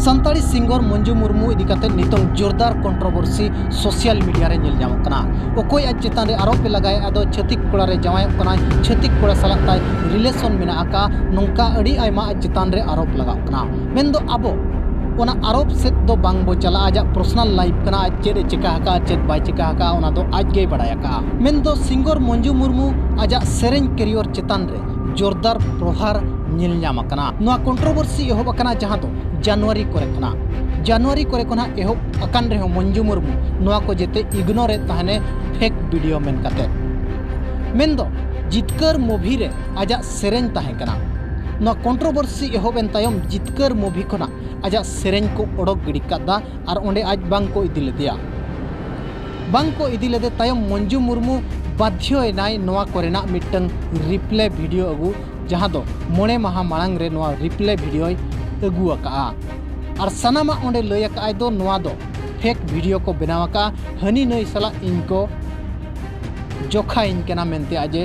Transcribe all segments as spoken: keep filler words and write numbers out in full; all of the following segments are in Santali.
ᱥᱟᱱᱛᱟᱲᱤ ᱥᱤᱝᱜᱚᱨ ᱢᱚᱧᱡᱩ ᱢᱩᱨᱢᱩ ᱤᱫᱤ ᱠᱟᱛᱮ ᱱᱤᱛᱚᱝ ᱡᱳᱨᱫᱟᱨ ᱠᱚᱱᱴᱨᱳᱵᱷᱟᱨᱥᱤ ᱥᱳᱥᱤᱭᱟᱞ ᱢᱤᱰᱤᱭᱟ ᱨᱮ ᱧᱮᱞ ᱧᱟᱢᱚᱜ ᱠᱟᱱᱟ᱾ ᱚᱠᱚᱭ ᱟᱡ ᱪᱮᱛᱟᱱ ᱨᱮ ᱟᱨᱳᱯ ᱮ ᱞᱟᱜᱟᱭᱮᱫᱼᱟ, ᱟᱫᱚ ᱪᱷᱟᱹᱛᱤᱠ ᱠᱚᱲᱟ ᱨᱮ ᱡᱟᱶᱟᱭᱚᱜ ᱠᱟᱱᱟᱭ, ᱪᱷᱟᱹᱛᱤᱠ ᱠᱚᱲᱟ ᱥᱟᱞᱟᱜ ᱛᱟᱭ ᱨᱤᱞᱮᱥᱚᱱ ᱢᱮᱱᱟᱜ ᱟᱠᱟᱫᱼᱟ, ᱱᱚᱝᱠᱟ ᱟᱹᱰᱤ ᱟᱭᱢᱟ ᱟᱡ ᱪᱮᱛᱟᱱ ᱨᱮ ᱟᱨᱳᱯ ᱞᱟᱜᱟᱜ ᱠᱟᱱᱟ᱾ ᱢᱮᱱᱫᱚ ᱟᱵᱚ ᱚᱱᱟ ᱟᱨᱳᱯ ᱥᱮᱫ ᱫᱚ ᱵᱟᱝ ᱵᱚ ᱪᱟᱞᱟᱜᱼᱟ᱾ ᱟᱡᱟᱜ ᱯᱟᱨᱥᱚᱱᱟᱞ ᱞᱟᱭᱤᱯᱷ ᱠᱟᱱᱟ, ᱟᱡ ᱪᱮᱫ ᱮ ᱪᱮᱠᱟ ᱟᱠᱟᱫᱼᱟ, ᱪᱮᱫ ᱵᱟᱭ ᱪᱮᱠᱟ ᱟᱠᱟᱫᱼᱟ, ᱚᱱᱟ ᱫᱚ ᱟᱡ ᱜᱮᱭ ᱵᱟᱲᱟᱭ ᱟᱠᱟᱫᱼᱟ᱾ ᱢᱮᱱᱫᱚ ᱥᱤᱝᱜᱚᱨ ᱢᱚᱧᱡᱩ ᱢᱩᱨᱢᱩ ᱟᱡᱟᱜ ᱥᱮᱨᱮᱧ ᱠᱮᱨᱤᱭᱚᱨ ᱪᱮᱛᱟᱱ ᱨᱮ ᱡᱳᱨᱫᱟᱨ ᱯᱨᱚᱦᱟᱨ ᱧᱮᱞ ᱧᱟᱢ ᱟᱠᱟᱱᱟ᱾ ᱱᱚᱣᱟ ᱠᱚᱱᱴᱨᱳᱵᱷᱟᱨᱥᱤ ᱮᱦᱚᱵ ᱟᱠᱟᱱᱟ ᱡᱟᱦᱟᱸ ᱫᱚ ᱡᱟᱱᱩᱣᱟᱨᱤ ᱠᱚᱨᱮ ᱠᱷᱚᱱᱟᱜ᱾ ᱡᱟᱱᱩᱣᱟᱨᱤ ᱠᱚᱨᱮ ᱠᱷᱚᱱᱟᱜ ᱮᱦᱚᱵ ᱟᱠᱟᱱ ᱨᱮᱦᱚᱸ ᱢᱚᱧᱡᱩ ᱢᱩᱨᱢᱩ ᱱᱚᱣᱟ ᱠᱚ ᱡᱮᱛᱮ ᱤᱜᱱᱳᱨ ᱮᱫ ᱛᱟᱦᱮᱱᱮ, ᱯᱷᱮᱠ ᱵᱷᱤᱰᱤᱭᱳ ᱢᱮᱱ ᱠᱟᱛᱮ᱾ ᱢᱮᱱᱫᱚ ᱡᱤᱛᱠᱟᱹᱨ ᱢᱩᱵᱷᱤ ᱨᱮ ᱟᱡᱟᱜ ᱥᱮᱨᱮᱧ ᱛᱟᱦᱮᱸ ᱠᱟᱱᱟ᱾ ᱱᱚᱣᱟ ᱠᱚᱱᱴᱨᱳᱵᱷᱟᱨᱥᱤ ᱮᱦᱚᱵ ᱮᱱ ᱛᱟᱭᱚᱢ ᱡᱤᱛᱠᱟᱹᱨ ᱢᱩᱵᱷᱤ ᱠᱷᱚᱱᱟᱜ ᱟᱡᱟᱜ ᱥᱮᱨᱮᱧ ᱠᱚ ᱚᱰᱚᱠ ᱜᱤᱰᱤ ᱠᱟᱫᱟ ᱟᱨ ᱚᱸᱰᱮ ᱟᱡ ᱵᱟᱝ ᱠᱚ ᱤᱫᱤ ᱞᱮᱫᱮᱭᱟ᱾ ᱵᱟᱝ ᱠᱚ ᱤᱫᱤ ᱞᱮᱫᱮ ᱛᱟᱭᱚᱢ ᱢᱚᱧᱡᱩ ᱢᱩᱨᱢᱩ ᱵᱟᱫᱽᱫᱷᱚ ᱮᱱᱟᱭ ᱱᱚᱣᱟ ᱠᱚᱨᱮᱱᱟᱜ ᱢᱤᱫᱴᱟᱝ ᱨᱤᱯᱞᱮ ᱵᱷᱤᱰᱤᱭᱳ ᱟᱹᱜᱩ, ᱡᱟᱦᱟᱸ ᱫᱚ ᱢᱚᱬᱮ ᱢᱟᱦᱟ ᱢᱟᱲᱟᱝ ᱨᱮ ᱱᱚᱣᱟ ᱨᱤᱯᱞᱮ ᱵᱷᱤᱰᱤᱭᱳᱭ ᱟᱹᱜᱩ ᱟᱠᱟᱜᱼᱟ᱾ ᱟᱨ ᱥᱟᱱᱟᱢᱟᱜ ᱚᱸᱰᱮ ᱞᱟᱹᱭ ᱟᱠᱟᱜᱼᱟᱭ ᱫᱚ ᱱᱚᱣᱟ ᱫᱚ ᱯᱷᱮᱠ ᱵᱷᱤᱰᱤᱭᱳ ᱠᱚ ᱵᱮᱱᱟᱣ ᱟᱠᱟᱜᱼᱟ, ᱦᱟᱹᱱᱤ ᱱᱟᱹᱭ ᱥᱟᱞᱟᱜ ᱤᱧ ᱠᱚ ᱡᱚᱠᱷᱟᱭᱤᱧ ᱠᱟᱱᱟ ᱢᱮᱱᱛᱮ ᱟᱡ ᱮ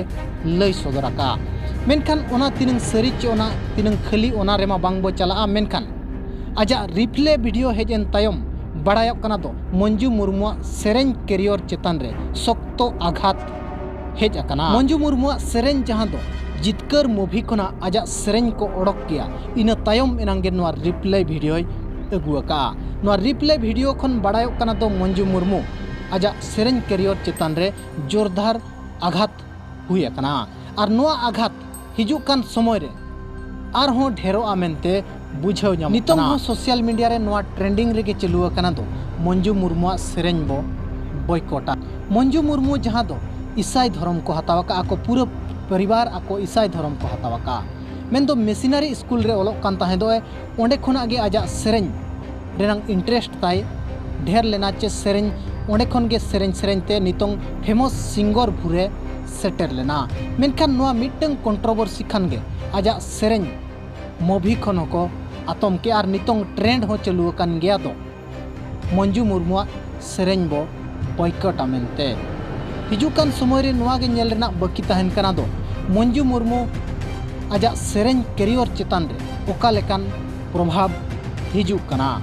ᱞᱟᱹᱭ ᱥᱚᱫᱚᱨ ᱟᱠᱟᱜᱼᱟ᱾ ᱢᱮᱱᱠᱷᱟᱱ ᱚᱱᱟ ᱛᱤᱱᱟᱹᱝ ᱥᱟᱹᱨᱤ ᱪᱮ ᱚᱱᱟ ᱛᱤᱱᱟᱹᱝ ᱠᱷᱟᱹᱞᱤ, ᱚᱱᱟ ᱨᱮᱢᱟ ᱵᱟᱝ ᱵᱚ ᱪᱟᱞᱟᱜᱼᱟ, ᱢᱮᱱᱠᱷᱟᱱ ᱟᱡᱟᱜ ᱨᱤᱯᱞᱮ ᱵᱷᱤᱰᱤᱭᱳ ᱦᱮᱡ ᱮᱱ ᱛᱟᱭᱚᱢ ᱵᱟᱲᱟᱭᱚᱜ ᱠᱟᱱᱟ ᱫᱚ ᱢᱚᱧᱡᱩ ᱢᱩᱨᱢᱩᱣᱟᱜ ᱥᱮᱨᱮᱧ ᱠᱮᱨᱤᱭᱚᱨ ᱪᱮᱛᱟᱱ ᱨᱮ ᱥᱚᱠᱛᱚ ᱟᱜᱷᱟᱛ ᱦᱮᱡ ᱟᱠᱟᱱᱟ᱾ ᱢᱚᱧᱡᱩ ᱢᱩᱨᱢᱩᱣᱟᱜ ᱥᱮᱨᱮᱧ ᱡᱟᱦᱟᱸ ᱫᱚ ᱡᱤᱛᱠᱟᱹᱨ ᱢᱩᱵᱷᱤ ᱠᱷᱚᱱᱟᱜ ᱟᱡᱟᱜ ᱥᱮᱨᱮᱧ ᱠᱚ ᱚᱰᱚᱠ ᱠᱮᱭᱟ, ᱤᱱᱟᱹ ᱛᱟᱭᱚᱢ ᱮᱱᱟᱝ ᱜᱮ ᱱᱚᱣᱟ ᱨᱤᱯᱞᱮ ᱵᱷᱤᱰᱤᱭᱳᱭ ᱟᱹᱜᱩ ᱟᱠᱟᱜᱼᱟ᱾ ᱱᱚᱣᱟ ᱨᱤᱯᱞᱮ ᱵᱷᱤᱰᱤᱭᱳ ᱠᱷᱚᱱ ᱵᱟᱲᱟᱭᱚᱜ ᱠᱟᱱᱟ ᱫᱚ ᱢᱚᱧᱡᱩ ᱢᱩᱨᱢᱩ ᱟᱡᱟᱜ ᱥᱮᱨᱮᱧ ᱠᱮᱨᱤᱭᱚᱨ ᱪᱮᱛᱟᱱ ᱨᱮ ᱡᱳᱨᱫᱟᱨ ᱟᱜᱷᱟᱛ ᱦᱩᱭ ᱟᱠᱟᱱᱟ᱾ ᱟᱨ ᱱᱚᱣᱟ ᱟᱜᱷᱟᱛ ᱦᱤᱡᱩᱜ ᱠᱟᱱ ᱥᱚᱢᱚᱭ ᱨᱮ ᱟᱨᱦᱚᱸ ᱰᱷᱮᱨᱚᱜᱼᱟ ᱢᱮᱱᱛᱮ ᱵᱩᱡᱷᱟᱹᱣ ᱧᱟᱢᱚᱜ ᱱᱤᱛᱚᱝ ᱠᱟᱱᱟ᱾ ᱦᱚᱸ ᱥᱳᱥᱤᱭᱟᱞ ᱢᱤᱰᱤᱭᱟ ᱨᱮ ᱱᱚᱣᱟ ᱴᱨᱮᱱᱰᱤᱝ ᱨᱮᱜᱮ ᱪᱟᱹᱞᱩ ᱟᱠᱟᱱᱟ ᱫᱚ ᱢᱚᱧᱡᱩ ᱢᱩᱨᱢᱩᱣᱟᱜ ᱥᱮᱨᱮᱧ ᱵᱚ ᱵᱚᱭᱠᱚᱴᱟ᱾ ᱢᱚᱧᱡᱩ ᱢᱩᱨᱢᱩ ᱡᱟᱦᱟᱸ ᱫᱚ ᱤᱥᱟᱭ ᱫᱷᱚᱨᱚᱢ ᱠᱚ ᱦᱟᱛᱟᱣ ᱟᱠᱟᱫᱼᱟ ᱠᱚ, ᱯᱩᱨᱟᱹ ᱯᱚᱨᱤᱵᱟᱨ ᱟᱠᱚ ᱤᱥᱟᱭ ᱫᱷᱚᱨᱚᱢ ᱠᱚ ᱦᱟᱛᱟᱣ ᱟᱠᱟᱫᱼᱟ᱾ ᱢᱮᱱᱫᱚ ᱢᱤᱥᱤᱱᱟᱨᱤ ᱥᱠᱩᱞ ᱨᱮ ᱚᱞᱚᱜ ᱠᱟᱱ ᱛᱟᱦᱮᱸ ᱫᱚ, ᱚᱸᱰᱮ ᱠᱷᱚᱱᱟᱜ ᱜᱮ ᱟᱡᱟᱜ ᱥᱮᱨᱮᱧ ᱨᱮᱱᱟᱜ ᱤᱱᱴᱟᱨᱮᱥᱴ ᱛᱟᱭ ᱰᱷᱮᱨ ᱞᱮᱱᱟ, ᱪᱮ ᱥᱮᱨᱮᱧ, ᱚᱸᱰᱮ ᱠᱷᱚᱱ ᱜᱮ ᱥᱮᱨᱮᱧ ᱥᱮᱨᱮᱧ ᱛᱮ ᱱᱤᱛᱚᱝ ᱯᱷᱮᱢᱟᱥ ᱥᱤᱝᱜᱚᱨ ᱵᱷᱩᱨᱮ ᱥᱮᱴᱮᱨ ᱞᱮᱱᱟ᱾ ᱢᱮᱱᱠᱷᱟᱱ ᱱᱚᱣᱟ ᱢᱤᱫᱴᱟᱝ ᱠᱚᱱᱴᱨᱳᱵᱷᱟᱨᱥᱤ ᱠᱷᱟᱱ ᱜᱮ ᱟᱡᱟᱜ ᱥᱮᱨᱮᱧ ᱢᱩᱵᱷᱤ ᱠᱷᱚᱱ ᱦᱚᱸᱠᱚ ᱟᱛᱚᱢ ᱠᱮᱜᱼᱟ ᱟᱨ ᱱᱤᱛᱚᱝ ᱴᱨᱮᱱᱰ ᱦᱚᱸ ᱪᱟᱹᱞᱩ ᱟᱠᱟᱱ ᱜᱮᱭᱟ ᱫᱚ ᱢᱚᱧᱡᱩ ᱢᱩᱨᱢᱩᱣᱟᱜ ᱥᱮᱨᱮᱧ ᱵᱚ ᱵᱚᱭᱠᱚᱴᱟ ᱢᱮᱱᱛᱮ᱾ ᱦᱤᱡᱩᱜ ᱠᱟᱱ ᱥᱚᱢᱚᱭ ᱨᱮ ᱱᱚᱣᱟ ᱜᱮ ᱧᱮᱞ ᱨᱮᱱᱟᱜ ᱵᱟᱹᱠᱤ ᱛᱟᱦᱮᱱ ᱠᱟᱱᱟ ᱫᱚ ᱢᱚᱧᱡᱩ ᱢᱩᱨᱢᱩ ᱟᱡᱟᱜ ᱥᱮᱨᱮᱧ ᱠᱮᱨᱤᱭᱚᱨ ᱪᱮᱛᱟᱱ ᱨᱮ ᱚᱠᱟ ᱞᱮᱠᱟᱱ ᱯᱨᱚᱵᱷᱟᱵᱽ ᱦᱤᱡᱩᱜ ᱠᱟᱱᱟ᱾